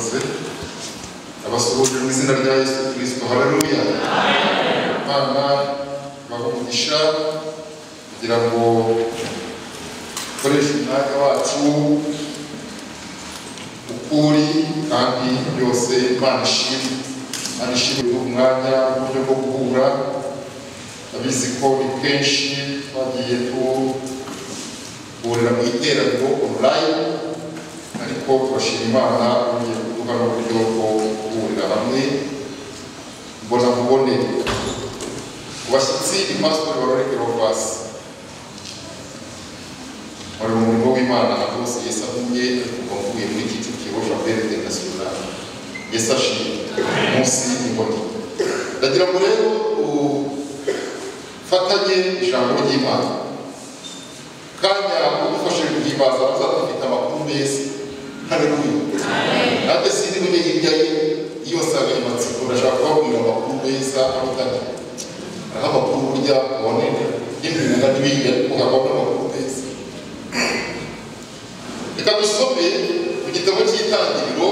Murakoze. Abasuhuje mu izina rya Yesu Kristo. Haleluya. Imana ibahe umugisha kugira ngo dukoreshe umwanya wacu ukuri kandi byose Imana ishimwe. Imana ishimwe umwanya uburyo bwo guhura. Abizi ko ni kenshi twagiye duhurira mu iteraniro online, ariko turashima Imana yongeye kuduha n'uburyo bwo guhurira hamwe mbona nkubone. Ku bashyitsi ni Pastor Barore Cleophas, wari mu murimo w'Imana ahantu hose Yesu atumye, ariko kuva mvuye muri Kicukiro Chapelle Internationale. Yesu ashimwe. Munsi inkoni. Ndagira ngo rero ufatanye ijambo ry'Imana. Kanya udufashe guhimbaza abazadufite amakuru meza. Haleluya. Nanjye sindi bujye hirya ye iyo nsanganyamatsiko, ndashaka kubabwira amakuru meza arutanye. Hariho amakuru burya ubonene y'imyuga n'ibindi, ariko hakabamo n'amakuru meza. Reka dusome mu gitabo cy'Itangiriro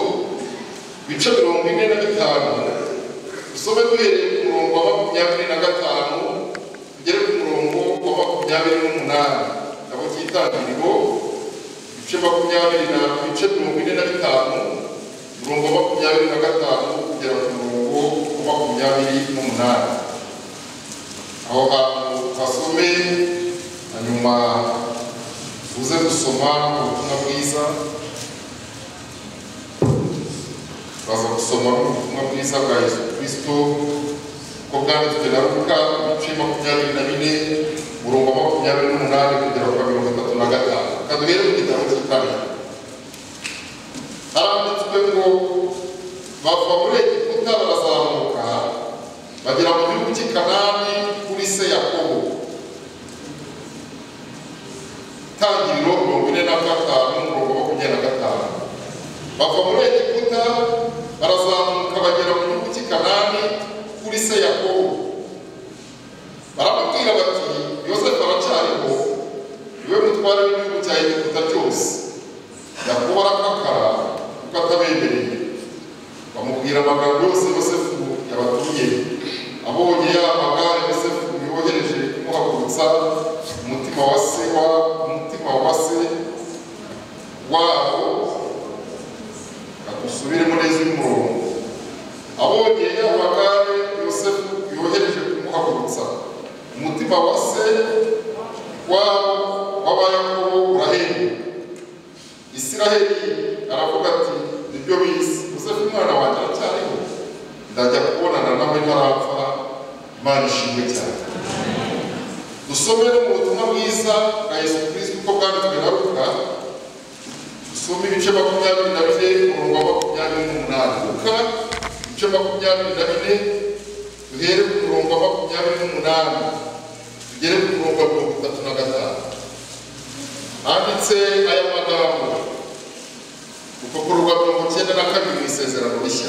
ibice 45, dusome duhereye ku murongo wa 25 tugere ku murongo wa 28. Igitabo cy'Itangiriro ibice 45, umurongo wa 25 kugera ku murongo wa 28. Aho hantu hasome, hanyuma uze gusoma ubutumwa bwiza. Baza gusoma ubutumwa bwiza bwa Yesu Kristo ko bwanditswe na Luka ibice 24 umurongo wa 28 kugera ku 35. Kaduhere mu gitabo cy'Itangiriro. Haranditswe ngo bava muri Egiputa barazamuka bagera mu gihugu cy'i Kanani kuri se Yakobo. Itangiriro 45 umurongo wa 25. Bava muri Egiputa barazamuka bagera mu gihugu cy'i Kanani kuri se Yakobo. Baramubwira bati Yosefu aracyariho, niwe mutware w'igihugu cya Egiputa cyose. Yakobo arakakara kuko atabemereye. Bamubwira amagambo yose Yosefu yabatumye. Abonye ya magare Yosefu yohereje kumuhagurutsa, umutima wa se wabo. Dusubiremo neza uyu murongo. Abonye ya magare Yosefu yohereje kumuhagurutsa, umutima wa se wabo w'Abayakobo urahenduka. Isiraheli aravuga ati nibyo bizi, Yosefu umwana wanjye aracyariho, ndajya kubonana nawe ntarapfa. Imana ishimwe cyane. Dusome no mu butumwa bwiza bwa Yesu Kristo uko bwanditswe na Luka. Dusome ibice 24 umurongo wa 28. Luka ibice 24 duhere ku murongo wa 28 tugere ku murongo wa 35. Handitse aya magambo, urupapuro rwa 92 mu Isezerano Rishya.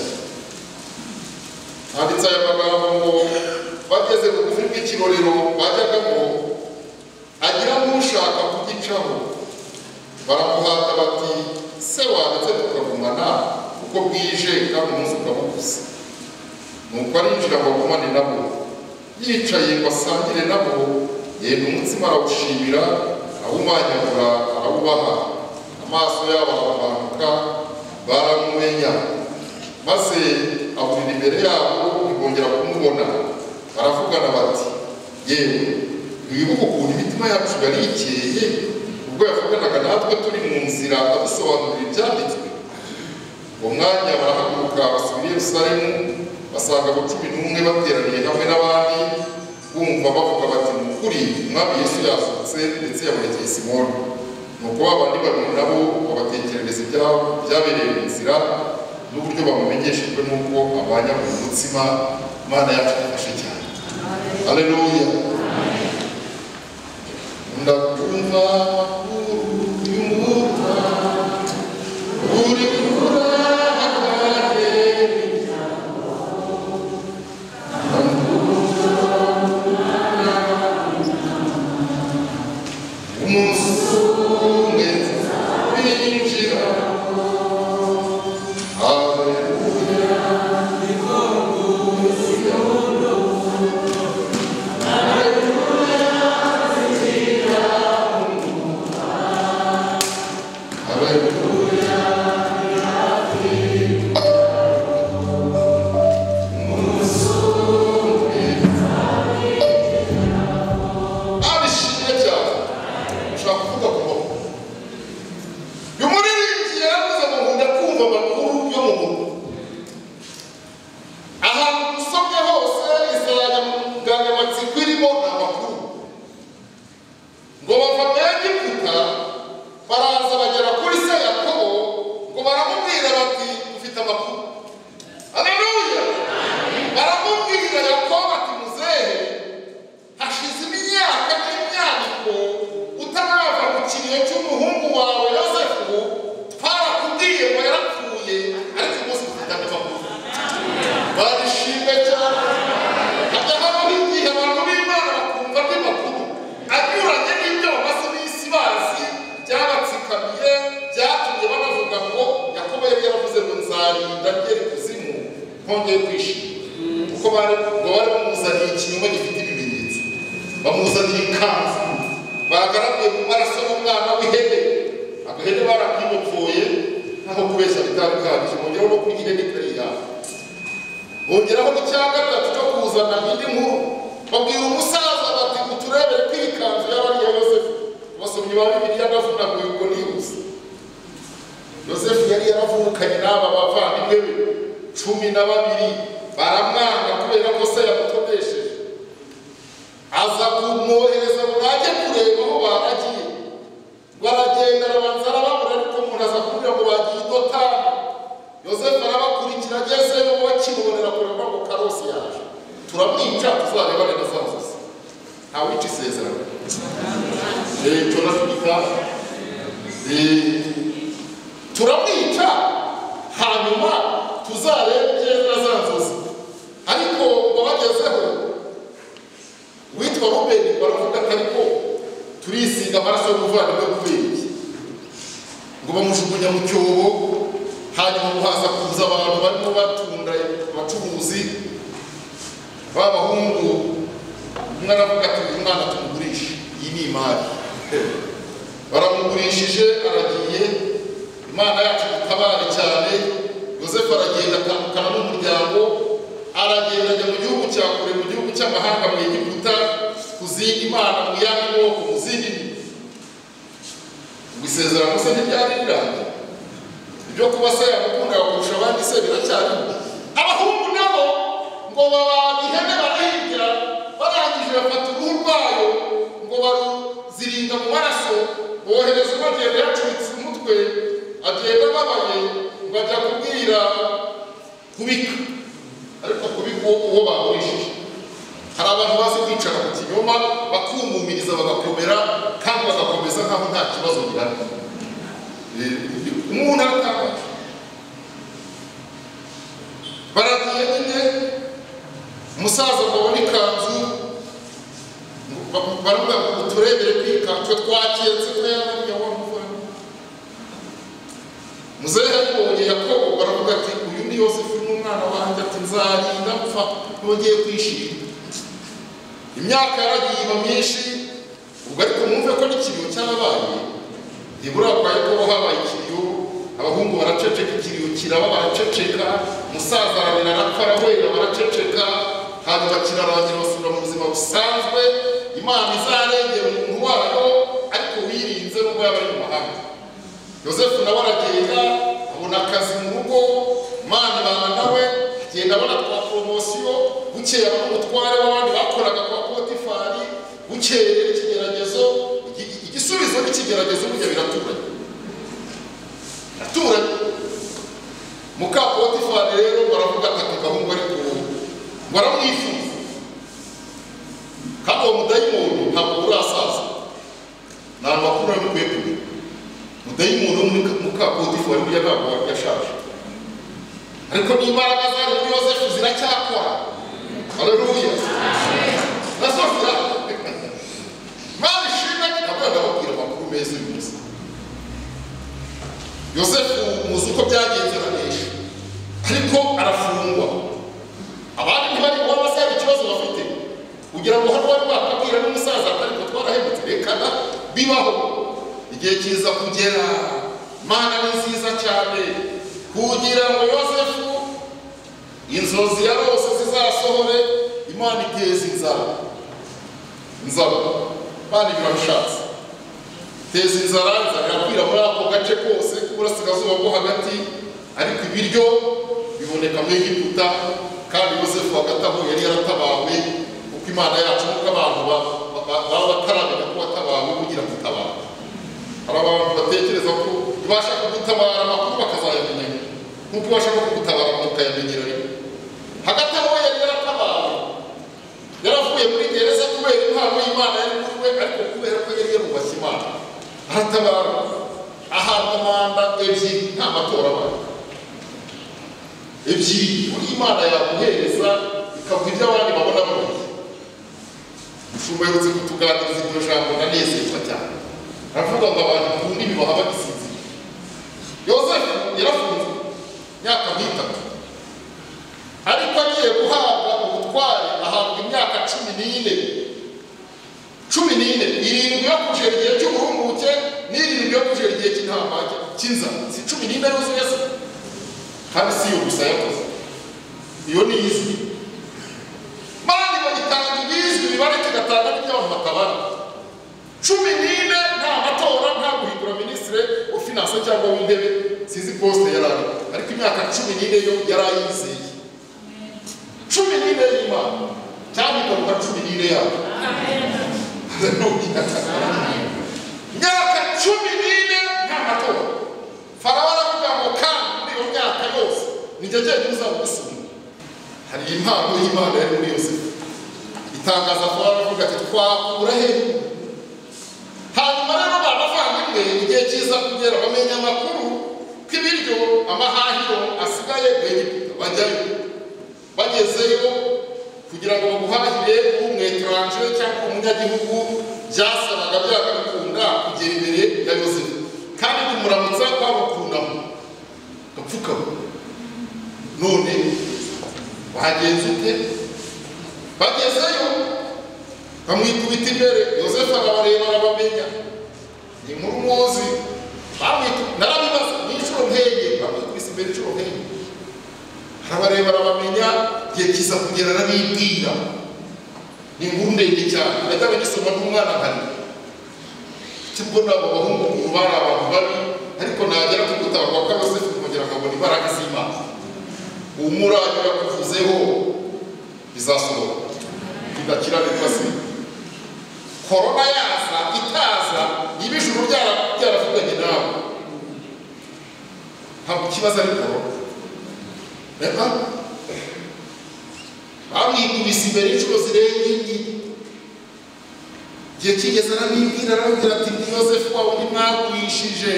Handitse aya magambo ngo bageze bugufi bw'ikirorero bajyagamo, agira n'ushaka kugicaho. Baramuhata bati se wanditse tukagumana uko bwije kandi umunsi ukaba ukuze. Nuko arinjira ngo agumane nabo. Yicaye ngo asangire nabo, yenda umutsima arawushimira, arawumanyagura, arawubaha. Amaso yabo arabanuka, baramumenya. Maze aburira imbere yabo, ntibongera kumubona. Baravugana bati yewe, ntiwibuka ukuntu imitima yacu yari ikeye ubwo yavuganaga natwe turi mu nzira adusobanurira ibyanditswe. Uwo mwanya barahaguruka basubira i Yerusalemu, basanga abo 11 bateraniye hamwe n'abandi, bumva bavuga bati ni ukuri Umwami Yesu yazutse ndetse yabonekeye Simoni. Nuko ba bandi babiri nabo babatekerereza ibyabereye mu nzira n'uburyo bamumenyeshejwe n'uko abanya mu mutsima. Imana yacu idufashe cyane. Haleluya. Ndakumva amakuru y'umurwa uri kure umunsi umwe binjira. wawe Yosefu twarakubwiye ngo yarapfuye, ariko umunsi dufite andi makuru. Barishimwe cyane. Hajya habaho igihe abantu b'Imana bakumva andi makuru anyuranye n'ibyo bamaze iminsi bazi, byabatsikamiye, byatumye banavuga ngo Yakobo yari yaravuze ngo nzarinda ngera ikuzimu ntongeye kwishima, kuko bari bamuzaniye ikinyoma gifite ibimenyetso, bamuzaniye ikanzu bagaraguye mu maraso y'umwana w'ihene. Agahene barakimupfuye nkaho kubeshya bitari bihagije, bongeraho no kurya ihene itari iyabo, bongeraho n'icya gatatu cyo kuzana indi nkuru. Babwira umusaza bati uturebere ko iyi kanzu yaba ari iya Yosefu. Abasomyi ba Bibiliya ndavunaguye ubwo nihuse. Yosefu yari yaravukanye n'aba bavandimwe be 12, baramwanga kubera ko se yamutonesheje. Aza kumwohereza ngo bajye kureba aho baragiye. Baragenda arabanza arababura, ariko umuntu aza kumubwira ngo bagiye i Dotani. Yosefu arabakurikira, agezeyo bakimubonera kure ngo Karosi yaje, turamwica tuzarebane na za nzozi. Ntawica isezerano. Turamwica hanyuma tuzarebe ibyiza na za nzozi. Ariko ngo bagezeho witwa Rubeni baravuga ati ariko turisiga amaraso y'umuvandimwe kubera iki? Ngo bamujugunya mu cyobo. Hanyuma muhaza kuza abantu barimo batunda abacuruzi b'abahungu. Umwe aravuga ati uyu mwana tumugurishe, iyi ni imari. Baramugurishije aragiye. Imana yacu itabare cyane. Yosefu aragenda atandukana n'umuryango, aragenda ajya mu gihugu cya kure, mu gihugu cy'amahanga, mu Egiputa, ku zindi mana, mu yandi moko, mu zindi ndimi. Ngo isezerano se ntiryari rirangiye? Ibyo kuba se yamukundaga kurusha abandi se biracyariho? Abahungu nabo ngo babaga ihene barahigira, barangije bafata uruhu rwayo ngo baruzirinda mu maraso, bohereza umwe agenda yacuritse umutwe, agenda ababaye, ngo ajya kubwira kubika, ariko kubika uwo bagurishije. Hari abantu bazi kwicara ku kinyoma bakumumiriza bagakomera, kandi bagakomeza nkaho nta kibazo gihari. Umuntu aratangaje. Baragiye nyine, umusaza ngo abone ikanzu, baravuga ngo turebere ku ikanzu twaketse ko yaba ari iya wa muvandimwe. Muzehe yabonye Yakobo baravuga ati uyu ni Yosefu n'umwana wanjye, ati nzarinda mpfa ntongeye kwishima. Imyaka yaragiye iba myinshi, ubwo ariko mwumve ko n'ikiriyo cyabaye. Nibura kwa Yakobo habaye ikiriyo, abahungu baraceceka, ikiriyo kiraba baraceceka, umusaza ararira arapfa arahwera baraceceka, hanyuma kirarangira basubira mu buzima busanzwe. Imana izarengera umuntu wayo ariko wirinze nubwo yaba ari mu mahanga. Yosefu nawe aragenda abona akazi mu rugo, Imana ibana nawe, agenda abona twa poromosiyo, bukeye abona umutware w'abandi bakoraga kwa Potifari, bukeye rero ikigeragezo, igisubizo n'ikigeragezo burya biraturanye. Biraturanye. Muka Potifari rero baravuga ati aka gahungu ariko ngo aramwifuza. Kandi uwo mudayimoni ntabwo urasaza. Ni amakuru ari mukwiye kumenya. Mudayimoni wo muri muka Potifari burya ntabwo yashaje. Ariko n'imbaraga zari muri Yosefu ziracyakora. Haleluya. Nazo zirakora. Imana ishimwe, ntabwo ndababwira amakuru meza uyu munsi. Yosefu muzi uko byagenze aranesha, ariko arafungwa. Abandi ntibari kuba basaba ikibazo bafite, kugira ngo hano bari bakabwira n'umusaza ariko twarahemutse, reka bibaho. Igihe kiza kugera, Imana ni nziza cyane, kugira ngo Yosefu inzozi yarose zizasohore, Imana iteza inzara. Inzara Imana ibirabishatse, iteza inzara, inzara irakwira muri ako gace kose k'uburasirazuba bwo hagati, ariko ibiryo biboneka mu Egiputa. Kandi Yosefu hagati aho yari yaratabawe, kuko Imana yacu nubwo abantu baba bataramenya ko watabawe, kugira ngo utabare. Hari abantu batekereza ko ibasha kugutabara amakuru bakazayamenya, nkuko ibasha no kugutabara mukayamenyera rimwe. Hagati aho yari yaratabawe, yaravuye muri gereza kubera impano y'Imana yari kuri we, ariko kubera ko yari yarubashye Imana aratabara. Ahabwa manda ebyiri nta matora abaye. Ebyiri buri Imana yaguhereza ikaguha ibyo abandi babona babiri. Umushumba aherutse kutuganiriza iryo jambo ndanezerwa cyane. Aravuga ngo abantu ku ndimi bahaba bagisinziriye. Yosefu yarafunzwe imyaka nk'itatu, ariko agiye guhabwa ubutware ahabwa imyaka 14. 14, 7 yo kujera igihe cy'uburumbuke n'irindwi yo kujera igihe cy'intambara cy'inzara. Si 14 yuzuye se? Kandi si iyo gusa yakoze, iyo ni izwi. Mani bagitanga ibizwi bibareka igatanga n'ibyo abantu batabara. 14 nta matora, nta guhindura minisitiri wa finance cyangwa w'intebe, sinzi poste yari ari, ariko imyaka 14 yo yari ayizeye. 14 y'Imana cyangwa ikaruta 14 yabo. Imyaka 14 nta matora. Farawo aravuga ngo kandi muri iyo myaka yose nijye jyenyine uzagusubira. Hari impano y'Imana yari muri Yosefu itangaza. Farawo aravuga ati twakura he? Hanyuma rero bavandimwe, igihe kiza kugera bamenya amakuru ko ibiryo amahahiro asigaye mu Egiputa. Bajyayo, bagezeyo kugira ngo baguhahire umwetranje cyangwa umunyagihugu byasabaga byanga bikunda kugera imbere ya Yosefu, kandi kumuramutsa kwabukunamo gapfukama. None bagenze ute? Bagezeyo bamwikubita imbere. Yosefu arabareba arabamenya. Ni inkuru muzi. Narabibaza ni inshuro nkenye, bamwikubise imbere inshuro nkenye. Arabareba arabamenya, igihe kiza kugera arabibwira. Ni inkuru ndende cyane, najyaga ngisoma n'umwana nkari mbona abo bahungu ukuntu bari abantu babi, ariko nagera ku gutabarwa kwa Yosefu nkongera nkabona imbaraga z'Imana. Umurage yakuvuzeho bizasohora bidakiranirwa se. Korona yaza itaza, niba ijuru ryaravuganye nawe ntabwo ikibazo ari korona. Reka bamwikubise imbere inshuro zirenga enye. Igihe kigeze arabibwira, arababwira ati ni Yosefu wawe ntimwagurishije.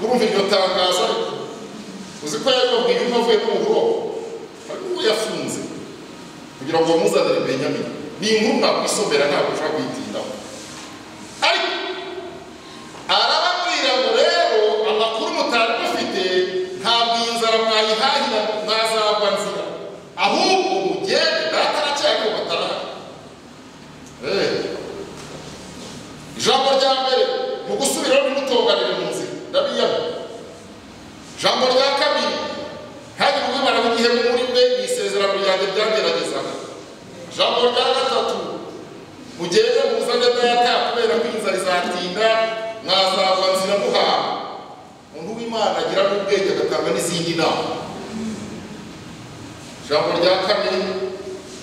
Urumva iryo tangazo? Ariko uzi ko yabibabwiye umwe avuye no mu buroko, ariko uwo yafunze kugira ngo bamuzanire Benyamini. Ni inkuru mwakwisomera, ntabwo ushobora kuyitindaho. Ariko arababwira ngo rero amakuru mutari mufite, ntabwo iyi nzara mwayihahira mwazagwa nzira, ahubwo mugende data aracyariho batarahari. Ijambo rya mbere mu gusubiraho ntimutonganire mu nzira, ndabiyama. Ijambo rya kabiri, ntagire uwibara w'igihemu muri mwe, ni isezerano ryanjye ryangeragezaga. Ijambo rya gatatu, mugende muzane data kubera ko inzara izatinda mwazagwa nzira muhaha. Umuntu w'Imana agira n'ubwenge agatanga n'izindi nama. Ijambo rya kane,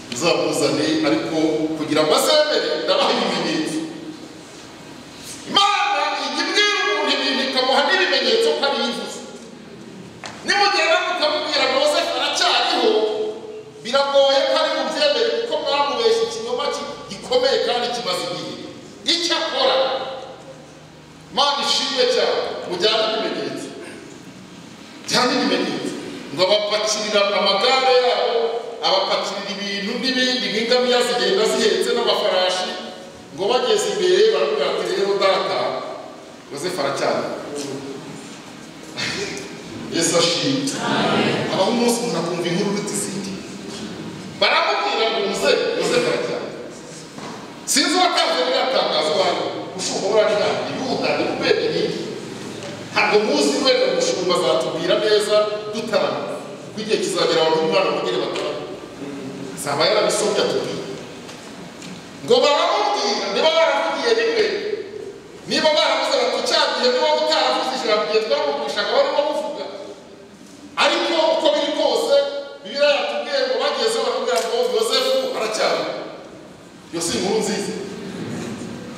muzamuzane ariko kugira ngo azemere ndabaha ibimenyetso. Imana ijya ibwira umuntu ibintu ikamuha n'ibimenyetso ko ari ivuze. Nimugenda mukamubwira ngo Yosefu aracyariho, biragoye ko ari bubyemere kuko mwamubeshye ikinyoma gikomeye kandi kimaze igihe. Icyo akora, Imana ishimwe cyane, mujyane ibimenyetso. Jyane ibimenyetso. Ngo abapakirira amagare yabo, abapakirira ibintu n'ibindi nk'ingamiya zigenda zihetse n'amafarashi, ngo bageze imbere baramubwira ati rero data Yosefu aracyariho. Yesu ashimwe. Habaho umunsi umuntu akumva inkuru uruta izindi. Baramubwira ngo muze Yosefu aracyariho. Sinzi uwatanze ririya tangazo bari ushumba buriya ni Yuda ni Rubeni ni ntabwo muzi, wenda umushumba azatubwira neza dutarama kuko igihe kizagera abantu umwana bongere batarama, azaba yarabisomye atubwira. Ngo baramubwira, niba baravugiye rimwe, niba baravuze bati cya gihe niba utaravuze ijambo igihe twamugurishaga wari wamuvuga. Ariko uko biri kose Bibiliya yatubwiye ngo bagezeho baramubwira ngo Yosefu aracyariho. Iyo si inkuru nziza.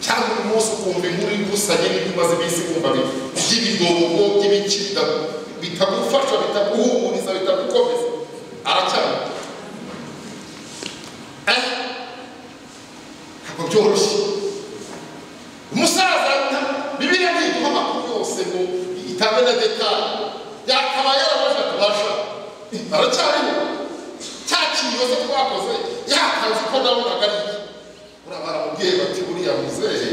Cyangwa umunsi ukumva inkuru ibusanye n'ibyo umaze iminsi wumva by'ibidobo by'ibiki bitagufasha, bitaguhumuriza, bitagukomeza. Aracyariho. Ntabwo byoroshye. Umusaza Bibiliya ntiduha hose ngo itange na detail yakabaye yarabaje tubasha aracyariho cya kiyoze twakoze yakazi ko nabonaga ari iki. Baramubwiye bati buriya muzehe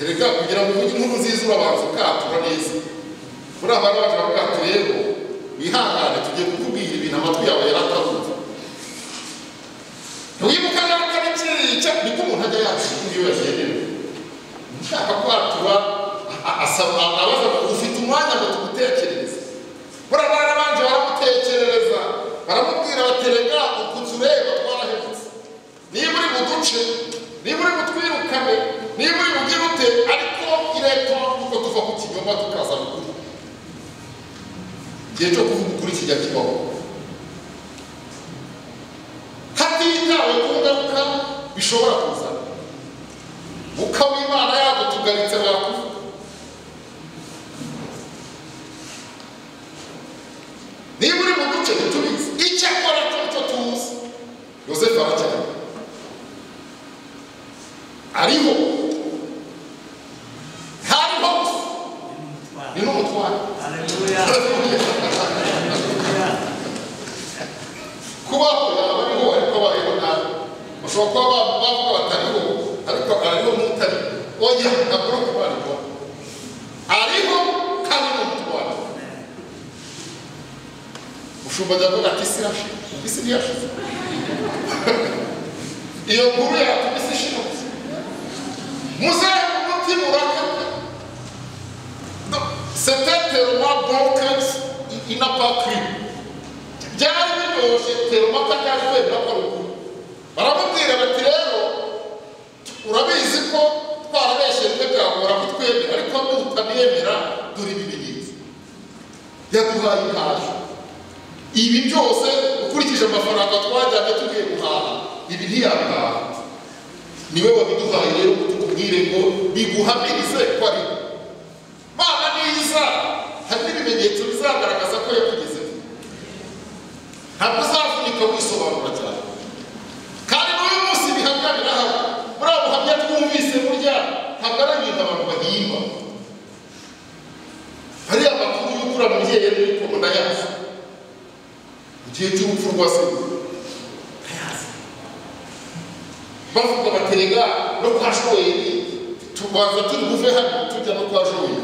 erega kugira ngo uvuge inkuru nziza urabanza ukatura neza. Buriya barabaje bavuga ati rero wihangane tugiye kukubwira ibintu amatwi yawe yaratarumva. Ntiwibuka n'akabikirica niko umuntu ajya yakira iyo yagenewe. Ushaka kwatura asaba abaza ufite umwanya ngo tugutekerereze. Buriya barabanje baramutekerereza baramubwira baterega ukutureba twarahemutse. Niba uri mu duce, niba uri butwirukane, niba uri bugire ute, ariko ireto nuko tuva ku kinyoma tukaza ukuri. Igihe cyo kuvuga ukuri kijya kibaho hatitawe ku ngaruka bishobora kuzana. Mwuka w'Imana yagutugaritse wakuvuga. Niba uri mu duce ntitubizi, icyakora cyo tuzi Yosefu aracyari ariho, ntariho gusa ni n'umutware. Kubaho yaba ariho ariko abayeho nabi. Bashobora kuba bavuga batariho ariko ariho n'utari. Oya, ntabwo ari ukubarikwa, ariho kandi ni umutware. Mushumba ajya avuga ati isi irashize, isi ntiyashize. Iyo nkuru yatuma isi ishira. Muzehe umutima urakata. C'était tellement bon qu'il n'a pas cru. Byari biryoshye tellement atari kwemera ko ari ukuri. Baramubwira bati rero urabizi ko twarabeshye rimwe byagora kutwemera, ariko nutaniyemera dore ibimenyetso. Yaduhaye intashyo. Ibi byose ukurikije amafaranga twajyanye tugiye guhaha, ibi ntiyabihaha. Niwe wabiduhaye rero ngo tukubwire ngo biguhamirize ko ari Mana niza. Hari n'ibimenyetso bizagaragaza ko yakugezeho. Ntabwo uzavunika wisobanura cyane. Kandi n'uyu munsi ibihamya birahari. Buriya buhamya twumvise burya ntabwo ari ibintu abantu bahimba. Hariya amakuru y'uko uriya mubyeyi yari muri koma ndayazi. Mu gihe cy'urupfu rwa se ndayazi. Bavuga baterega no kwa Joeli, tubanza turi buve hano tujya no kwa Joeli.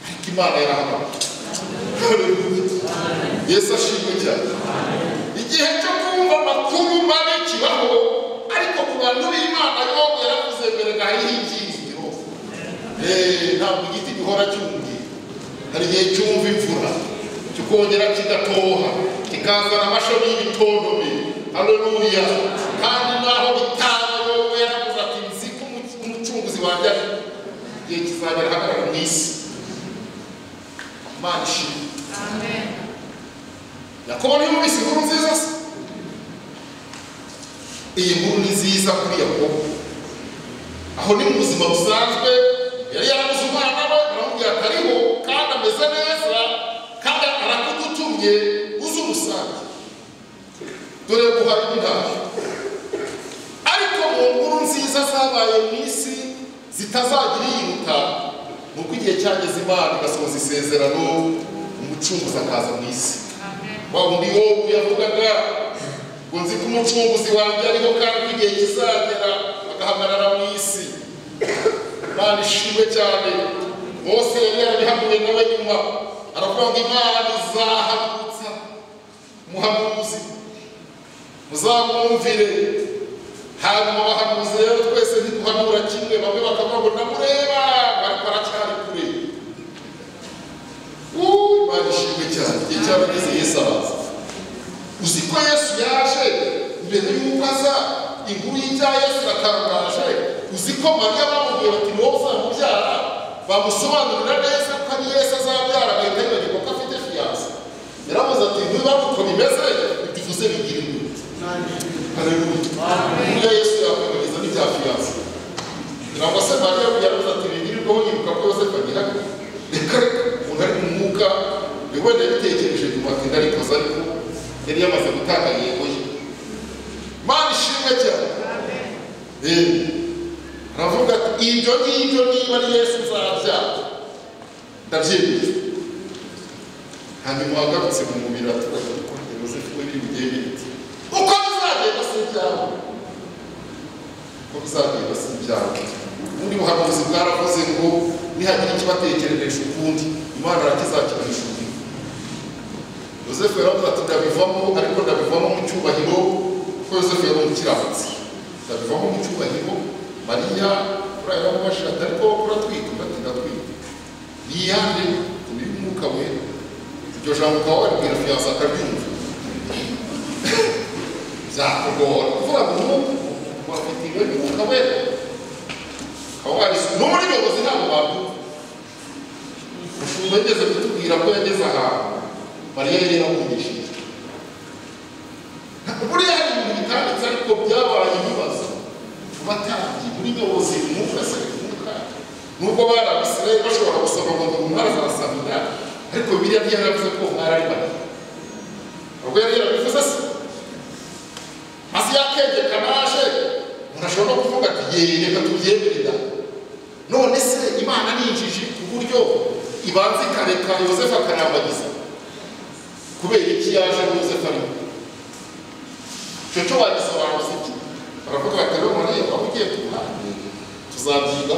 Ariko Imana yarahamagaye. Yesu ashimwe cyane. Igihe cyo kumva amakuru mabi kibaho, ariko ku bantu b'Imana Yobu yaravuze mbere ngo hariho ibyiringiro. Ntabwo igiti gihora cyumye. Hari igihe cyumva imvura kikongera kigatoha kikazana amashami y'ibitontome. Haleluya. Kandi naho bitanga Yobu yaravuze ati nzi ko umucunguzi wanjye ari igihe kizagera ahagarara mu isi. Imana ishimwe. Amen. Yakobo ntiyumvise inkuru nziza se? Iyi nkuru ni nziza kuri Yakobo. Aho ni mu buzima busanzwe yari yarabuze umwana we, aramubwira ati ariho kandi ameze neza kandi arakudutumye uze umusange. Dore guhaye intashyo. Ariko mu nkuru nziza zabaye mu isi zitazagira iyiruta, ni uko igihe cyageze Imana igasohoza isezerano, umucunguzi akaza mu isi. Wa wundi Yobu yavugaga ngo nzi ko umucunguzi wanjye ariho kandi ko igihe kizagera agahagarara mu isi. Imana ishimwe cyane. Mose yari yarabihanuye nawe nyuma aravuga ngo Imana izahagurutsa umuhanuzi muzamwumvire. Hanyuma abahanuzi rero twese ntiduhanura kimwe, bamwe bakavuga ngo ndamureba ariko aracyari kure. Imana ishimwe cyane. Igihe cyarageze Yesu araza. Uzi ko Yesu yaje mbere y'uko aza, inkuru y'ibya Yesu iratangaje. Uzi ko Mariya bamubwiye bati ni wowe uzamubyara, bamusobanurira neza ko ari Yesu azabyara, agahita yibagirwa ko afite fiyanse. Yaravuze ati niba uko bimeze ibyo uvuze bigira inyungu. Haleluya. Iyo Yesu yakwibagiza n'ibya fiyanse. Ntabwo se Mariya yaravuze ati bigirirwaho yibuka ko Yosefu agihari. Reka reka umuntu ari mu mwuka wenda yabitekereje nyuma ati ndarikoze, ariko yari yamaze gutanga yego ye. Imana ishimwe cyane. Aravuga ati ibyo ngibyo niba ari Yesu nzabyara, Ndabyemeye. Hanyuma wagarutse mu mubiri aturage kuko Yosefu we biri bugende biti uko bizagenda si ibyawe, uko bizagenda si ibyawe. Ubundi buhanuzi bwaravuze ngo nihagira ikibatekereresha ukundi Imana arakizakibahishurira. Yosefu yaravuze ati ndabivamo, ariko ndabivamo mu cyubahiro, kuko Yosefu yari umukiranutsi. Ndabivamo mu cyubahiro. Mariya yaramubajije ati ariko uratwite? Ati ndatwite. Ni iyande? Ni iy'Umwuka Wera. Iryo jambo ukaba waribwira fiyanse akaryumva byakugora kuvuga ngo umwuka afite Umwuka Wera, ukaba warisuka no muri nyobozi ntabwo babyumva. Umushumba yageze kutubwira ko yageze ahantu Mariya yari yaramwumvishije. Buriya hari ibintu bitanditse ariko byabaye ibibazo ku batambyi muri nyobozi. Umwuka se umwuka, nubwo bari Abisirayeli bashobora gusoma ngo umwari azasaba inda, ariko Bibiliya ntiyaravuze ko umwari ari Mariya. Ubwo yari yarabivuze se maze yakenge kanaje, umuntu ashobora no kuvuga ati yee reka tubyemere da. None se Imana ni injiji ku buryo ibanza ikareka Yosefu akarambagiza? Kubera iki yaje Yosefu arimo? Icyo cyo wagisobanuza iki? Baravuga bati rero Mariya waba ugiye ku ruhande tuzabyiga,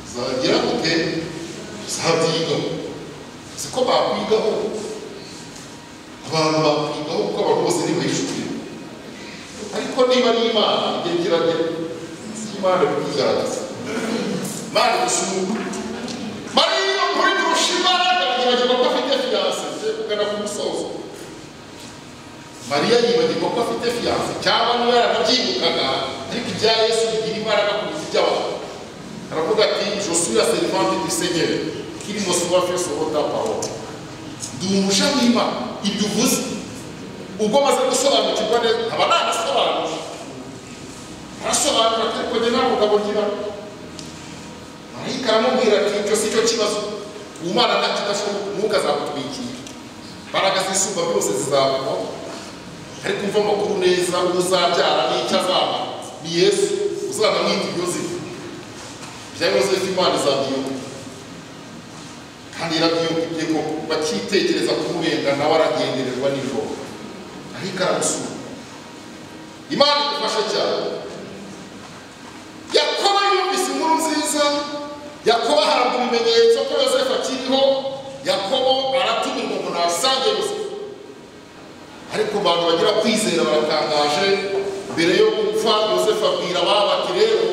tuzagira gute? Tuzabyiga. Siko bakwigaho, abantu bakwigaho kuko abantu bose ntibahishurire. Ariko niba ari Imana igihe kiragera, si Imana bikwigaragaza. Imana igusura. Mariya kuri kurusha imbaraga yibagirwa ko afite fiyanse. Ngiye kugana ku musozo. Mariya yibagirwa ko afite fiyanse, cyangwa niba yaranabyibukaga, ariko ibya Yesu bigira imbaraga kuruta iby'abantu. Aravuga ati je suis la servante du Seigneur, qu'il me soit fait selon ta parole. Ndi umuja w'Imana, ibyo uvuze ubwo maze gusobanukirwa neza, nkaba nanasobanuje. Arasobanura ati ariko njye nta mugabo ngira. Marayika aramubwira ati icyo si cyo kibazo, Umwana nta kidashoboka, umwuka azagutwikira, imbaraga z'isumba byose zizakubaho. Ariko umva amakuru neza, uzabyara n'icyo azaba ni Yesu, uzanamwita Yosefu. Ibya Yosefu Imana izabyibuka, kandi irabyibuka ko bakitekereza kumubenga nawe aragendererwa nijoro, ariko aramusura. Imana igufashe cyane. Yakobo yumvise inkuru nziza, Yakobo ahabwa ibimenyetso ko Yosefu akiriho. Yakobo aratumirwa ngo nasange Yosefu. Ariko abantu bagira kwizera baratangaje. Mbere yo gupfa Yosefu abwira ababo ati rero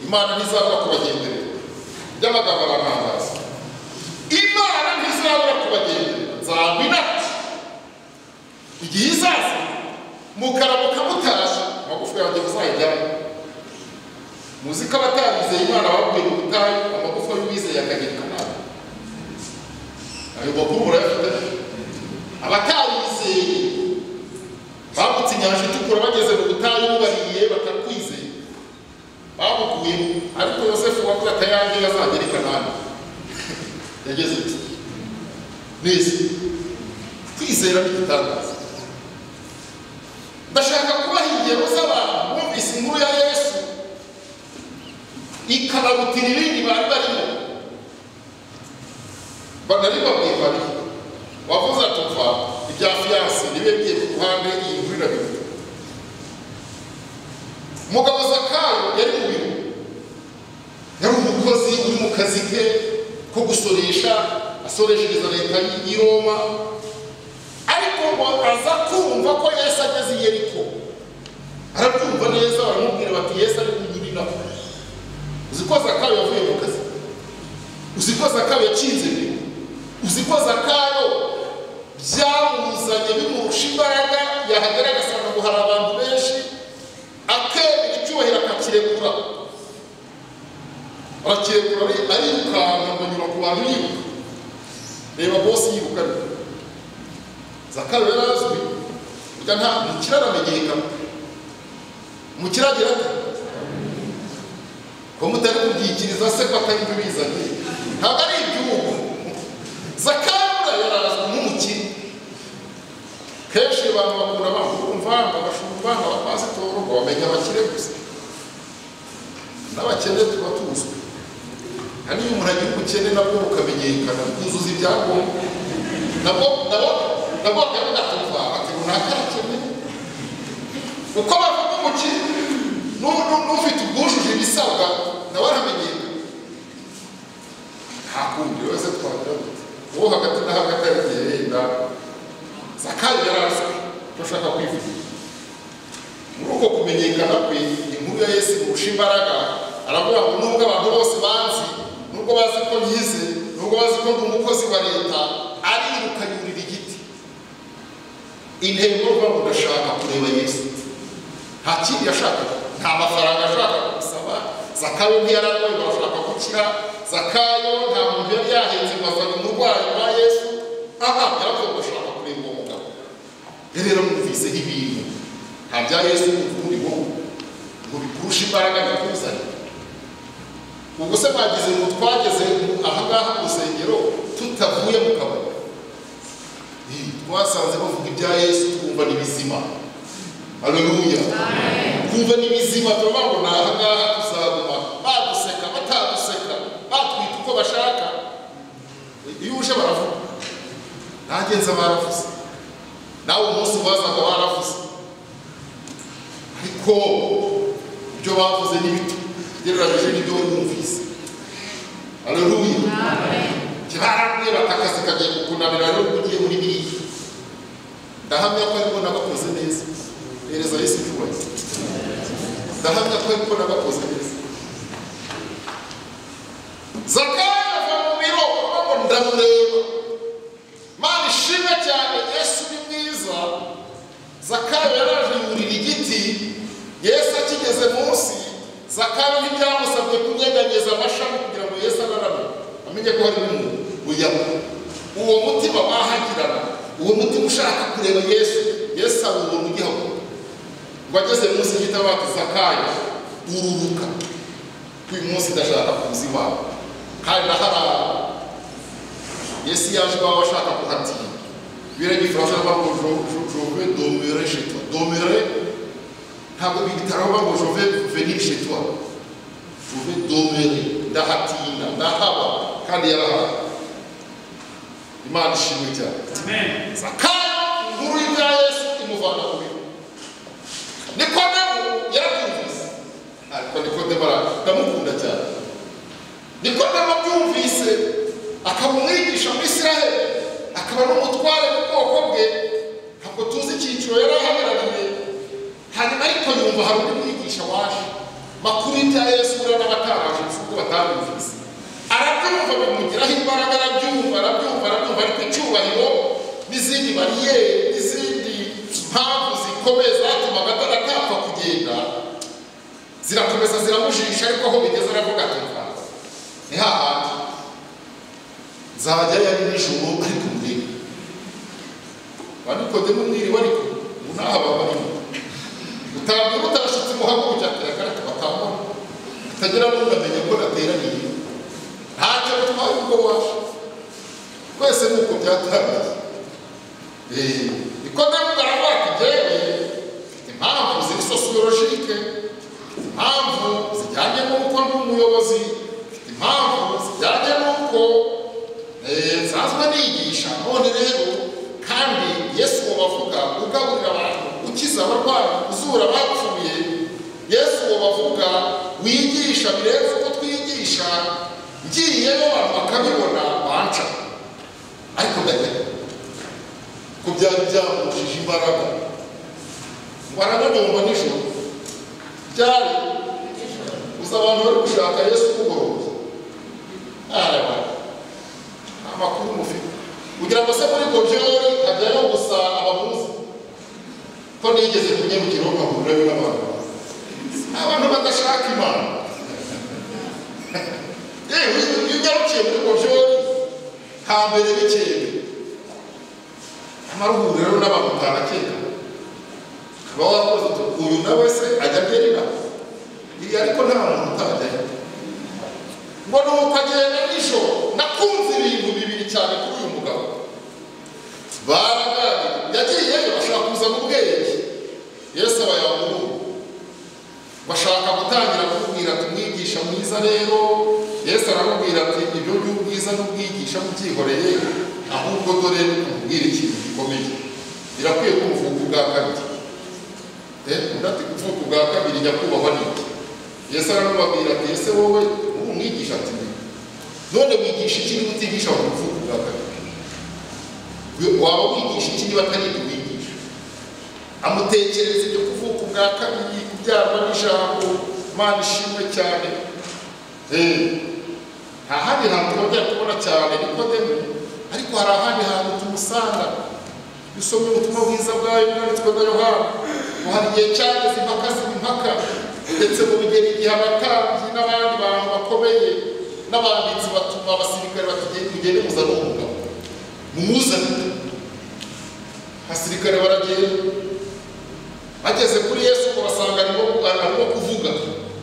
Imana ntizabura kubagenderera. By'amagambo aratangaza, Imana ntizabura kubagenderera, nzagwa inati igihe izaza mukaramuka mutashye, amagufa yanjye muzayijyamo. Muzi ko abatarizeye Imana babwiye mu butayu, amagufa y'uwizeye akagera i Kanani. Ayo makuru murayafite? Abatarizeye bambutse inyanja itukura bageze mu butayu bubariye batakwizeye, babukuye. Ariko Yosefu wavuze ati ayanjye azagera i Kanani. Yageze ati neza. Kwizera ni igitangaza. Ndashaka kubaha ingero z'abantu bumvise inkuru ya Yesu ikabarutira ibindi bari barimo. Banari babwiye Mariya wavuze ati umva ibya fiyanse nibe bigiye ku ruhande, iyi nkuru irabivuga. Umugabo Zakayo yari mu biro, yari umukozi uri mu kazi ke ko gusoresha, asoreshereza leta y'i Roma. Ariko ngo aza kumva ko Yesu ageze i Yeriko, arabyumva neza. Baramubwira bati Yesu ari kunyuriraho. Uzi ko Zakayo yavuye mu kazi? Uzi ko Zakayo yakinze mbere? Uzi ko Zakayo byamuzanye bimurusha imbaraga, yahagera agasanga ngo hari abantu benshi, akemera icyubahiro akakirekura, arakirekura arirukanka ngo anyura ku bantu yiruka. Reba bosi yiruka ariko Zakayo yari azwi, burya nta mukire aramenyekana. Umukire agira ate? Ko mutari kubyikiriza se ko atari ibyo bizanye? Ntabwo ari iby'ubu. Zakayo buriya yari azwi nk'umukire. Kenshi abantu bakunda bumva ngo abashumba, ngo abapasitoro, ngo bamenye abakire gusa. N'abakene tuba tuzwi. Kandi iyo umuntu agira ubukene nabwo bukamenyekana, bwuzuza ibyangombwa, nabwo bakavuga ati runaka arakene. Uko bavuga umukire n'ufite ubwujuje ibisabwa nawe aramenyekana. Nta kundi wese twagira dute uwo hagati na hagati yagiye yenda. Zakayo yarazwi ko ashaka kwivugira. Muri uko kumenyekana kwe, inkuru ya Yesu imurusha imbaraga. Aravuga ngo nubwo abantu bose banzi, nubwo bazi ko nkize, nubwo bazi ko ndi umukozi wa leta, ariruka yurira igiti. Intego yo ndashaka kureba Yesu. Nta kindi yashakaga, nta mafaranga ashaka gusaba. Zakayo ntiyararwaye barashaka gukira. Zakayo nta muntu yari yahetse ngo azanye umurwayi wa Yesu. Aha yaravuze ngo ashaka kureba uwo mugabo. Rero mwumviseho ibintu nta bya Yesu ubundi wowe ngo bikurushe imbaraga bikuzane. Ubwo se mwagize ngo twageze aha ngaha mu rusengero tutavuye mu kabari, twasanze bavuga ibya Yesu twumva ni bizima. Haleluya. Twumva ni bizima, turavuga ngo ni aha ngaha tuzaguma, baduseka bataduseka, batwita uko bashaka. Iyo uje baravuga, nanjye nza baravuze, nawe umunsi wazaga baravuze, ariko ibyo bavuze ni bito ugereranyije n'ibyo wumvise. Haleluya. Barambwiye bati akazi kagiye kukunanira rero ugiye muri biriya. Ndahamya ko ariko nagakoze neza. Hereza Yesu icyubahiro. Ndahamya ko ariko nagakoze neza. Zakayo ava mu biro ngo ndamureba. Mana ishimwe cyane, Yesu ni mwiza. Zakayo yaraje yurira igiti. Yesu akigeze munsi, Zakayo ntibyamusabye kunyeganyeza amashami kugira ngo Yesu ararame amenye ko hari umuntu. Oya, uwo mutima wahagirana, uwo mutima ushaka kureba Yesu, Yesu awubona ugihaguruka. Ngo ageze munsi y'igiti bati Zakayo ururuka, uyu munsi ndashaka kuza iwawe kandi ndaharara. Yesu yaje iwawe ashaka kuhatinda. Biriya Igifaransa bavuga ngo je vais demeurer chez toi. Demeurer ntabwo bitaro bavuga ngo je vais venir chez toi, je vais demeurer, ndahatinda, ndahaba. Kandi yarahaba. Imana ishimwe cyane. Amen. Zakayo inkuru y'ibya Yesu imuvana mu biro. Nikodemu yarabyumvise, ariko Nikodemu ndamukunda cyane. Nikodemu abyumvise akaba umwigisha muri Isiraheli, akaba n'umutware mu bwoko bwe. Ntabwo tuzi icyiciro yari ahagarariye. Hanyuma ariko yumva hari undi mwigisha waje makuru y'ibya Yesu, buriya n'abataraje kuko batabyumvise. Arabyumva bimugiraho imbaraga, arabyumva arabyumva arabyumva, ariko icyubahiro n'izindi bariyeri n'izindi mpamvu zikomeye zatumaga atapfa kugenda zirakomeza ziramujisha. Ariko aho bigeze aravuga ati ni hahandi nzajya yari nijoro ariko murebe. Ba Nikodemu mwiriwe ariko ubu ntaho barimo. Utabwira utarashyitse muhaguruke ati reka reka batambona, atagira n'unamenya ko nateraniye. Ntacyo bitwaye ubwo waje, twese ni uko byatangiye. Nikodemu aravuga ati jyewe mfite impamvu ziri sosiyologike, mfite impamvu zijyanye n'uko ndi umuyobozi, mfite impamvu zijyanye n'uko nsanzwe nigisha. None rero kandi Yesu uwo bavuga ugaburira abantu, ukiza abarwayi, uzura abapfuye, Yesu uwo bavuga wigisha birenze uko twigisha, ngiyeyo abantu bakabibona banca. Ariko ndajya ko byari byamushije imbaraga ngo arananumva nijoro byari gusa abantu bari gushaka Yesu kugorora. Araba amakuru mufite kugira ngo se muri gobyori hajyayo gusa abamuzi ko nigeze kunyarukira nkahurirayo n'abantu, abantu badashaka Imana. Yewe iyo unyarukiye muri gobyori hambere bikeye amaruhuriro n'abantu utarakeka, ukaba wakoze uyu nawe se ajya abyerera iri, ariko nta muntu utajyayo. Ngo nuko agenda nijoro. Nakunze ibintu bibiri cyane kuri uyu mugabo. Baraganira, yagiyeyo ashaka kuzana ubwenge. Yesu aba yamuhura, bashaka gutangira kumubwira ati mwigisha mwiza rero Yesu aramubwira ati ibyo by'ubwiza n'ubwigisha mubyihoreye, ahubwo dore umubwira ikintu gikomeye. Birakwiye ko muvuka ubwa kabiri. Undi ati kuvuka ubwa kabiri nyakubahwa ni iki? Yesu aramubabwira ati ese wowe uri umwigisha? Ati none wigisha iki niba utigisha ngo uvuke ubwa kabiri? Waba wigisha iki niba atari ibyo wigisha? Amutekerereza ibyo kuvuka ubwa kabiri, kubyarwa n'ijambo. Imana ishimwe cyane. Nta handi hantu twongera kubona cyane Nikodemu, ariko hari ahandi hantu tumusanga. Usomye ubutumwa bwiza bwayo bwanditswe na Yohana, ngo hari igihe cyageze impaka ziba impaka, ndetse mu bigera igihe abatambyi n'abandi bantu bakomeye n'abanditsi batuma abasirikare bati mugende muzane uwo mugabo, mumuzane. Abasirikare baragenda, bageze kuri Yesu ngo basanga arimo kuvuga.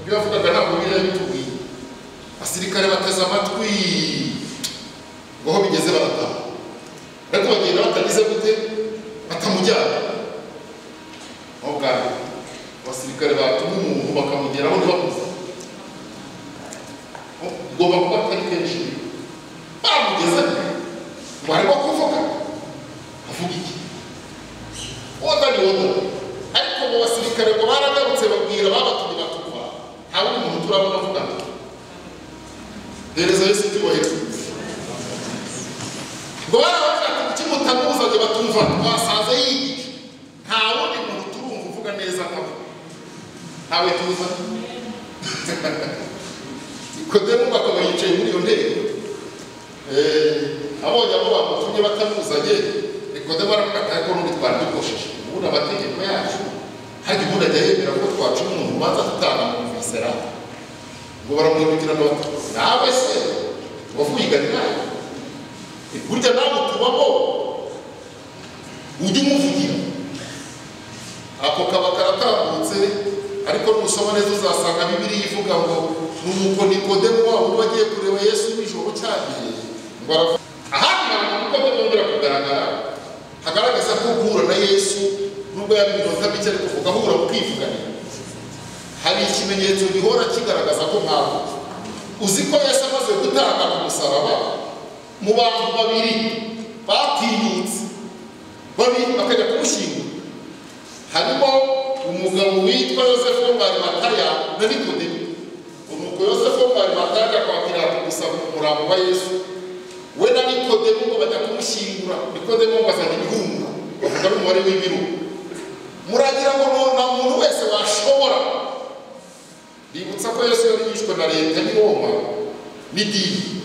Ibyo yavugaga ntabwo Bibiliya bitubwiye. Abasirikare bateze amatwi ngo aho bigeze barataha, ariko bagenda batagize gute, batamujyana. Aho bwa mbere abasirikare batuma umuntu bakamugeraho ntibamuze, ugomba kuba atari kenshi bamugeze ngo arimo kuvuga, avuga iki? Oda ni oda. Ariko mu basirikare ngo baragarutse babwira babatumye batuva, nta wundi muntu turabona avuga. Hereza Yesu icyubahiro. Ngo barabavuga ati kuki mutamuzanye? Batumva twasanze yigisha, nta wundi muntu turumva uvuga neza nkawe, ntawe tuza. Nikodemu akaba yicaye muri iyo ntebe, abonye abo bamutumye batamuzanye. Nikodemu aravuga ati ariko n'ubundi twari dukosheje, ubundi amategeko yacu hari ubundi ajya yemera ko twaca umuntu ubanza tutanamwumvisera. Ngo baramuhindukirana bati nawe se wavuye i Galilaya? Burya nawe utubamo, ujye umuvugira. Ako kaba karatambutse, ariko nusoma neza uzasanga Bibiliya ivuga ngo nuko Nikodemu wa wundi wagiye kureba Yesu nijoro cyagiye, ngo aravuga. Ahandi hantu Nikodemu yongera kugaragara, hagaragaza ko guhura na Yesu nubwo yaba iminota mike, ariko ugahura mukivuganira, hari ikimenyetso gihora kigaragaza ko mwahuye. Uzi ko Yesu amaze gutanga ku musaraba, mu bantu babiri batinyutse babiri bakajya kumushyingura, harimo umugabo witwa Yosefu wo mu Arimataya na Nikodemu. Nuko Yosefu wo mu Arimataya ajya kwa Pilato gusaba umurambo wa Yesu, we na Nikodemu ngo bajya kumushyingura. Nikodemu ngo azana ibihumura, bavuga n'umubare w'ibiro. Muragira ngo nta muntu wese washobora. Bibutsa ko Yesu yari yishwe na leta y'i Roma n'idini.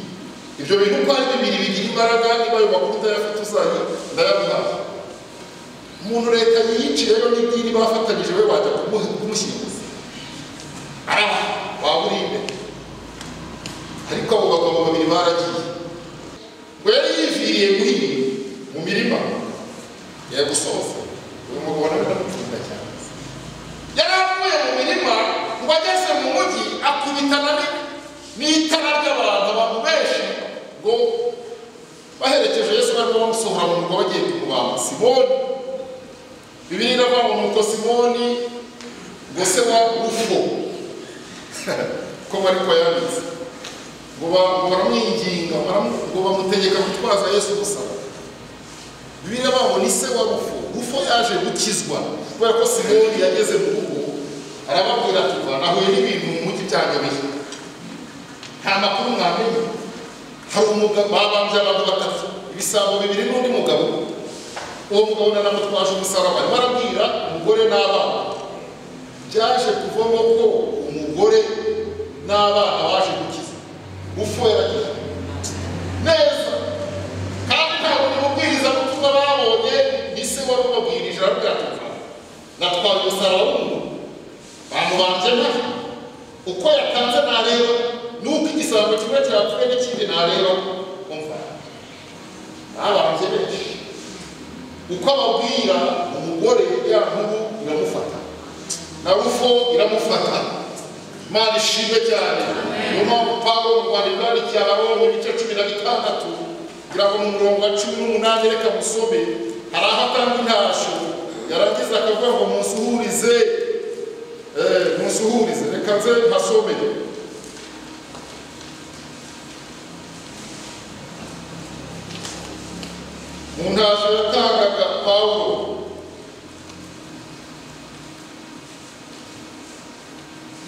Ibyo bintu uko ari bibiri bigira imbaraga, niba ayo makuru utayafite uzayi ndayaguha. Umuntu leta yiyiciye rero n'idini bafatanyije, we bajya kumushyinguza, araba waba uri imbere. Ariko abo bagabo babiri baragiye, ngo yari yiviriye guhinga mu mirima yagusoza. Uyu mugabo nawe ndamukunda cyane. Yari avuye mu mirima ngo ageze mu mujyi akubitana n'itara ry'abantu, abantu benshi ngo baherekeje Yesu barimo bamusohora mu murwa bagiye kumubamba. Simoni, Bibiliya iravuga ngo nuko Simoni ngo se wa Rufo, ko bariko yanditse, ngo baramwinginga, ngo bamutegeka gutwaza Yesu umusaraba. Bibiliya iravuga ngo ni se wa Rufo. Rufo yaje gukizwa kubera ko Simoni yageze mu rugo arababwira ati nahuye n'ibintu mu mujyi byanyobeye, nta makuru mwamenye. Hari umugabo babambye abantu batatu, ibisambo bibiri n'undi mugabo. Uwo mugabo nanamutwaje umusaraba, arimo arabwira umugore n'abana. Byaje kuvamo ko umugore n'abana baje gukiza. Rufo yaragiye neza, kandi nta wundi mubwirizabutumwa babonye, ni se wari ubabwirije arabwira ati natwaye umusaraba w'umuntu, bamubambye mpari, uko yatanze ntareba, nuko igisambo kimwe cyapfuye n'ikindi ntareba. Umva, babambye benshi. Uko ababwira umugore ya nkuru iramufata, na Rufo iramufata. Imana ishimwe cyane. Niyo mpamvu Pawulo mu rwandiko yandikiye Abaroma ibice 16 kugira ngo mu murongo wa 18, reka musome, hari aho atanga intasho, yarangiza akavuga ngo munsuhurize, munsuhurize. Reka nze mpasome. Mu ntashyo yatangaga Pawulo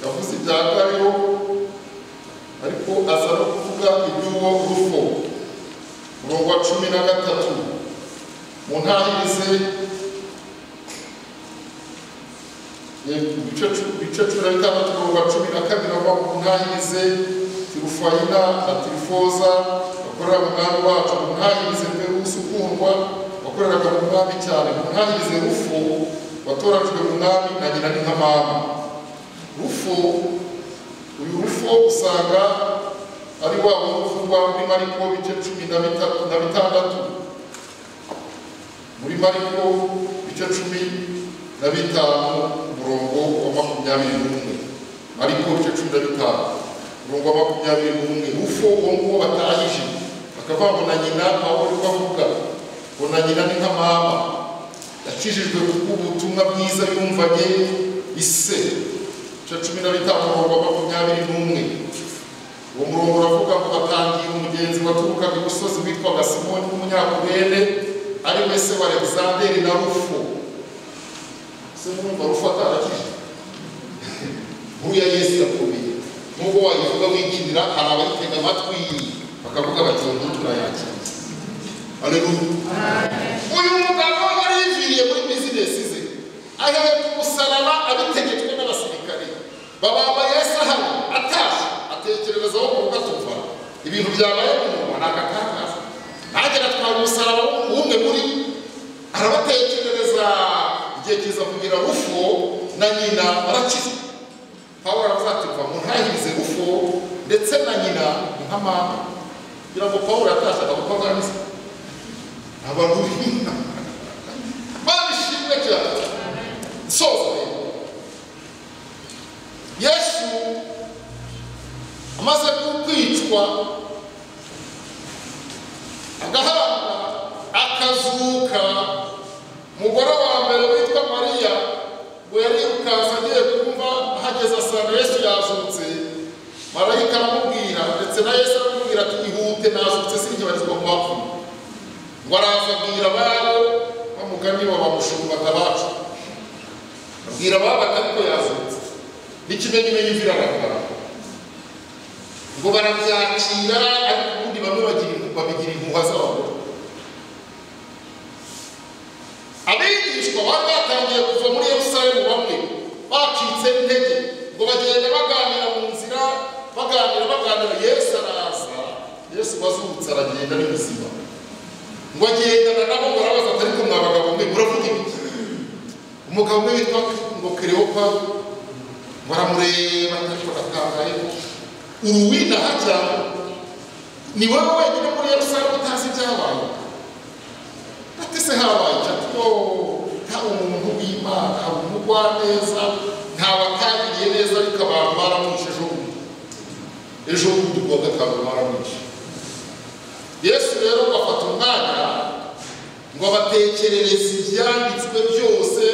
yavuze ibya Gayo, ariko aza no kuvuga iby'uwo Rufo. Umurongo wa 13, mu ntahirize ibice 16 umurongo wa 12, mu ntahirize Tirufayina na Tirifoza bakorera mu mwami wacu, mu ntahirize Perusi ukundwa wakoreraga mu mwami cyane, mu ntahirize Rufo watoranyijwe mu mwami na nyina ni nka mama. Rufo, uyu Rufo usanga ari wa wundi uvugwa muri Mariko ibice 16, muri Mariko ibice 15 umurongo wa 21, Mariko ibice 15 umurongo wa 21. Rufo uwo nguwo batahije bakavuga ngo na nyina, Pawulo ariko avuga ngo na nyina ni nka mama, yakijijwe kubw'ubutumwa bwiza yumvanye ise. Ibice 15 umurongo wa 21. Uwo murongo uravuga ngo batangiye umugenzi waturukaga imusozi witwaga Simoni w'umunyakurene, ari we se wa Alexanderi na Rufo. Se murumva Rufo atarakije? Inkuru ya Yesu irakomeye, nubwo wayivuga wikinira hari abayitega amatwi bakavuga bati iyo nkuru turayakira. Haleluya. Uyu mugabo yari yiviriye muri bizinesi ze, aheka umusaraba abitegetswe n'abasirikare, babamba Yesu ahari atashye, atekerereza aho kuvuga tumva ibintu byabaye mu murwa ni agatangaza, nanjye natwara umusaraba w'umwe muri, arabatekerereza. Igihe kiza kugira Rufo na nyina barakizwa. Pawulo aravuga ati mva muntahirize Rufo ndetse na nyina ni nka mama. Kugira ngo Pawulo yatashyaga kuko aganiriza abantu babishimwe cyane. Nsoza rero, Yesu amaze kwicwa agahambwa akazuka, umugore wa mbere witwa Mariya ngo yarirukanse agiye kumva, ahageze asanga Yesu yazutse. Marayika aramubwira, ndetse na Yesu aramubwira ati ihute nazutse sinkibarizwa mu bapfuye. Ngo araza abwira ababo bamugani wa bamushumba abacu, abwira ababo ariko yazutse, n'ikimenyimenyi imvura iraragara. Ngo barabyakira, ariko ubundi bamwe babigira impuha z'abagore. Abigishwa bari batangiye kuva muri Yerusalemu, bamwe bacitse intege, ngo bagenda baganira mu nzira, baganira. Yesu araza, Yesu wazutse aragenda ari muzima, ngo agendana nabo. Ngo arabaza ati ariko mwa bagabo mwe muravuga ibiki? Umugabo umwe witwa ngo Kleopa ngo aramureba ariko agatangaye, uruwinaha cyangwa ni wowe wenyine muri Yerusalemu utazi ibyabaye? Ati se habaye iki? Ati nta umuntu w'Imana, hari umugwaneza, ntawe atagiriye neza, ariko abantu baramwishe ejo bundi, ejo bundi kuwa gatanu baramwishe. Yesu rero afata umwanya ngo abatekerereze ibyanditswe byose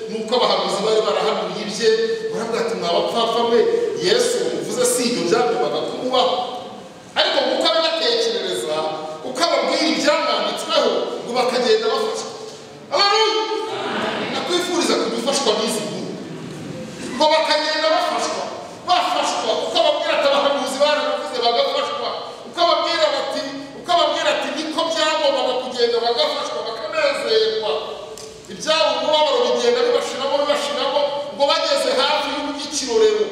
nuko abahanuzi bari barahanuye ibye. Baravuga ati mwa bapfapfa mwe, Yesu uvuze si ibyo byagombaga kumubaho, ariko kuko abibatekerereza, uko ababwira ibyamwanditsweho, ngo bakagenda bafashwa. Haleluya. Nakwifuriza kujya ufashwa n'izi nkuru, ngo bakagenda bafashwa, uko ababwira ati abahanuzi barabivuze bagafashwa, uko ababwira bati, uko ababwira ati niko byagombaga kugenda bagafashwa, bakanezerwa. Ibyabo umubabaro bigenda bibashiramo, ngo bageze hafi y'ikirorero,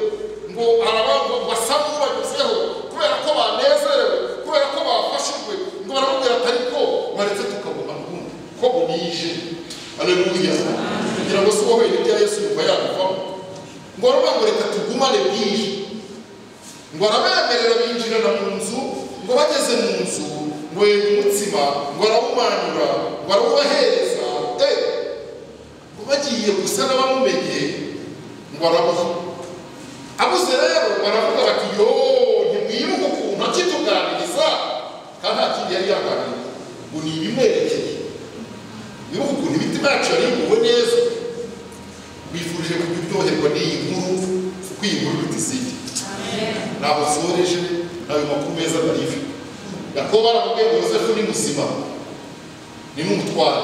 ngo arabangwa basa n'ubanyuzeho kubera ko banezerewe, kubera ko bafashijwe, ngo baramubwira ati ariko baretse tukaguma n'ubundi ko bunije. Haleluya. Kugira ngo si wowe ibya Yesu yumva yabivamo, ngo baravuga ngo reka tugumane bwije. Ngo arabemerera binjirana mu nzu, ngo bageze mu nzu ngo yenda umutsima, ngo arawumanura, ngo arawubahereza. Ngo bagiye gusa n'abamumenye, ngo arabuha. Abuze rero baravuga bati yo ntimwibuke ukuntu akituganiriza, kandi nta kindi yari yaganiriye, ngo ni ibimwerekeye. Wibuke ukuntu imitima yacu yari iguwe neza. Bifurije kujya uryoherwa n'iyi nkuru, kuko iyi nkuru iruta izindi. Ntabwo nsoreje n'ayo makuru meza narive. Yakobo aramubwiye ngo Yosefu ni muzima. Ni n'umutware.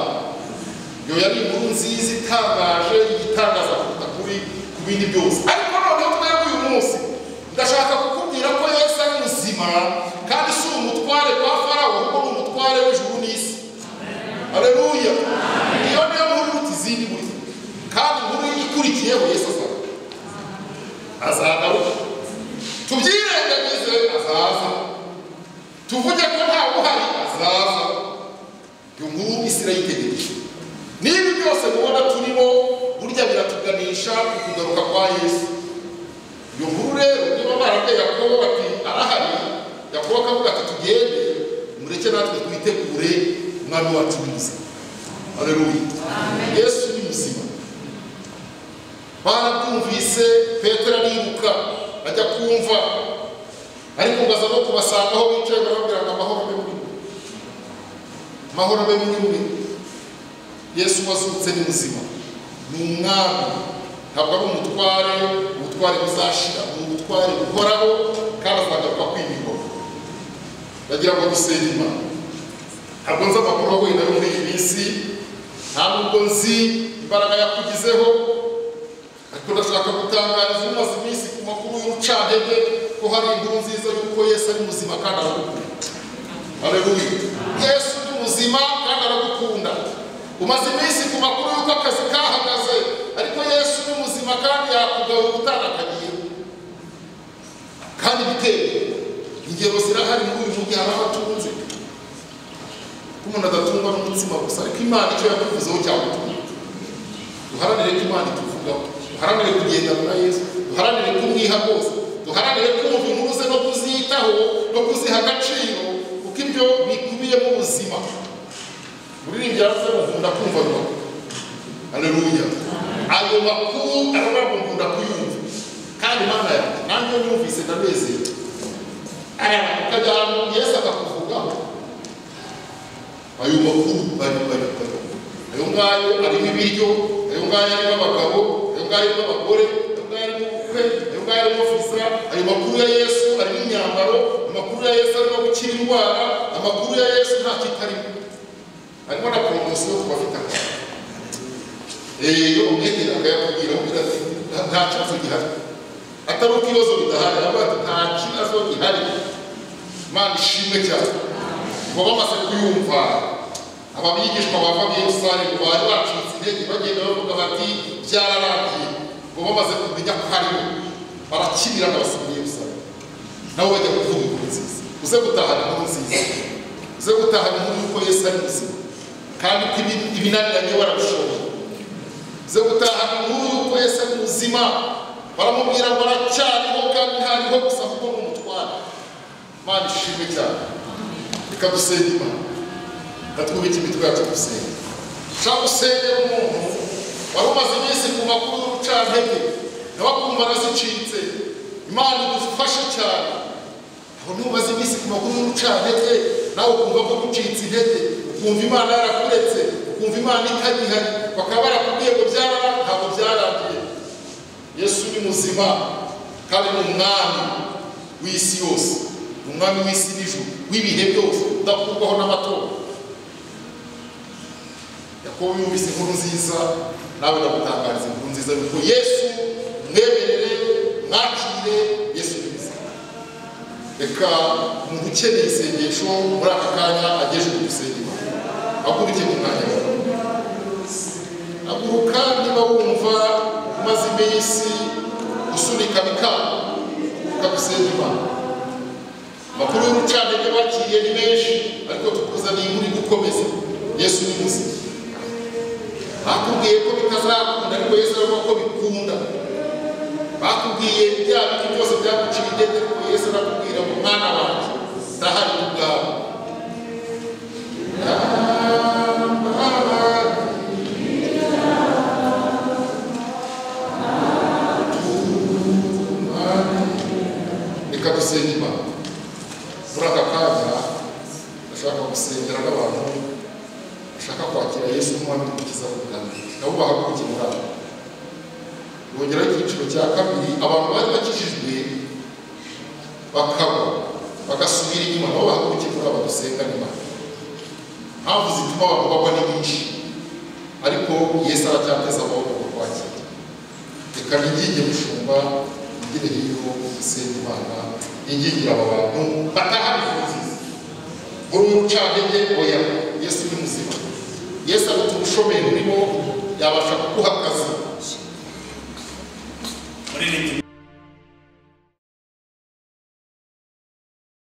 Iyo yari inkuru nziza itangaje, igitangaza kuruta kuri ku bindi byose. Ariko noneho twebwe uyu munsi ndashaka kukubwira ko Yesu ari muzima, kandi si umutware kwa Farawo, ahubwo ni umutware w'ijuru n'isi. Haleluya. Iyo niyo nkuru iruta izindi buri, kandi inkuru ikurikiyeho Yesu azagaruka. Tubyirengagize azaza, tuvuge ko ntawe uhari azaza. Iyo nkuru isi irayitegereje. Niba byose mubona turimo burya biratuganisha ku kugaruka kwa Yesu. Iyo nkuru rero niba barabwiye Yakobo bati arahari, Yakobo akavuga ati tugende, mureke natwe twitegure, umwami wacu ni muzima. Haleluya. Yesu ni muzima. Barabyumvise, Petero ariruka ajya kumva, ariko ngo aza no kubasanga aho bicaye, barababwira ngo amahoro abe muri mwe, amahoro abe muri mwe. Yesu wazutse ni muzima, ni umwami, ntabwo ari umutware, ubutware buzashira, ni ubutware buhoraho, kandi azagaruka kwimikwa. Ndagira ngo dusenge Imana. Ntabwo nzi amakuru wenda yo muri iyi minsi, nta nubwo nzi imbaraga yakugizeho, ariko ndashaka gutangariza umaze iminsi ku makuru y'urucantege ko hari inkuru nziza y'uko Yesu ari muzima kandi aragukunda. Haleluya. Yesu ni muzima kandi aragukunda. Umaze iminsi ku makuru y'uko akazi kahagaze, ariko Yesu ni muzima kandi yakugarura utanakagiye. Kandi bitewe ingero zirahari muri uyu mujyi, hari abatunze ko umuntu adatungwa n'umutsima gusa, ariko Imana icyo yakuvuzeho cyagutunga. Duharanire ko Imana ituvugaho, duharanire kugendana na Yesu, duharanire kumwiha rwose, duharanire kumva inkuru ze no kuzitaho no kuziha agaciro, kuko ibyo bikubiyemo ubuzima. Muririmbyi yaravuze ngo nkunda kumva ayo makuru. Haleluya. Ayo makuru aravuga ngo nkunda kuyumva, kandi Imana yanjye nanjye nyumvise ndanezerewe. Ukajya ahantu Yesu akakuvugaho, ayo makuru ayo ngayo arimo ibiryo, ayo ngayo arimo abagabo, ayo ngayo arimo abagore, ayo ngayo arimo ubukwe, ayo ngayo arimo visa. Ayo makuru ya Yesu arimo imyambaro, amakuru ya Yesu arimo gukira indwara, amakuru ya Yesu nta kitarimo. Harimo na poromosiyo ku bafite akazi. Iyo umwegera akayakubwira, amubwira ati nta kibazo gihari, atari uko ibibazo bidahari, aravuga ati nta kibazo gihari. Imana ishimwe cyane. Ngo bamaze kuyumva, aba bigishwa bava mu Yerusalemu bari bacitse intege, bagenda bavuga bati byararangiye. Ngo bamaze kumenya ko hariho, barakibirana basubira i Yerusalemu, nabo bajya kuvuga inkuru nziza. Uze gutahana inkuru nziza, uze gutahana inkuru y'uko Yesu ari muzima, kandi ko ibinaniranye warabishoboye. Uze gutahana inkuru y'uko Yesu ari muzima. Baramubwira ngo aracyariho, kandi ntariho gusa kuko ni umutware. Imana ishimwe cyane. Reka dusenge Imana. Twubike imitwe yacu dusenge. Ushaka gusengera umuntu wari umaze iminsi ku makuru y'urucantege, nawe akumva arazicitse. Imana idufashe cyane. Aho ntumaze iminsi ku makuru y'urucantege, nawe ukumva ko gucitse intege, ukumva Imana yarakuretse, ukumva Imana itagihari, bakaba barakubwiye ngo byararangiye, ntabwo byarangiye. Yesu ni muzima kandi ni umwami w'isi yose, umwami w'isi n'ijuru, w'ibihe byose, udakurwaho n'amatora. Yakobo yumvise inkuru nziza, nawe ndagutangariza inkuru nziza yuko Yesu mwemerere, mwakire Yesu ni muzima. Reka umuntu ukeneye isengesho muri aka kanya agejeje gusenga Imana, ahaguruke mu mwanya wawe. Haguruka niba wumva umaze iminsi usunika bikanga, ukagusenga Imana. Amakuru y'urucantege bakiriye ni menshi, ariko tukuzaniye inkuru igukomeza. Yesu ni muzima. Bakubwiye ko bitazakunda, ariko Yesu aravuga ko bikunda. Bakubwiye bya bintu byose byaguciye intege, ariko Yesu arakubwira ngo mwana wanjye ndahari ku bwawe. Reka dusenge Imana. Muri aka kanya ndashaka gusengera n'abantu bashaka kwakira Yesu nk'umwami n'umukiza w'ubwami, nabo bahaguruke muri aka. Bongeraho icyiciro cya kabiri, abantu bari bakijijwe bakagwa bagasubira inyuma, nabo bahaguruke muri aba dusengane Imana. Impamvu zituma abantu bagwa ni nyinshi, ariko Yesu aracyateza amaboko mu kwakira. Reka ninginge mushumba, ningire hino gusenga Imana, ningingira aba bantu batahana inkuru nziza. Muri umucantege, oya, Yesu ni muzima. Yesu afite ubushomeri urimo, yabasha kuguha akazi.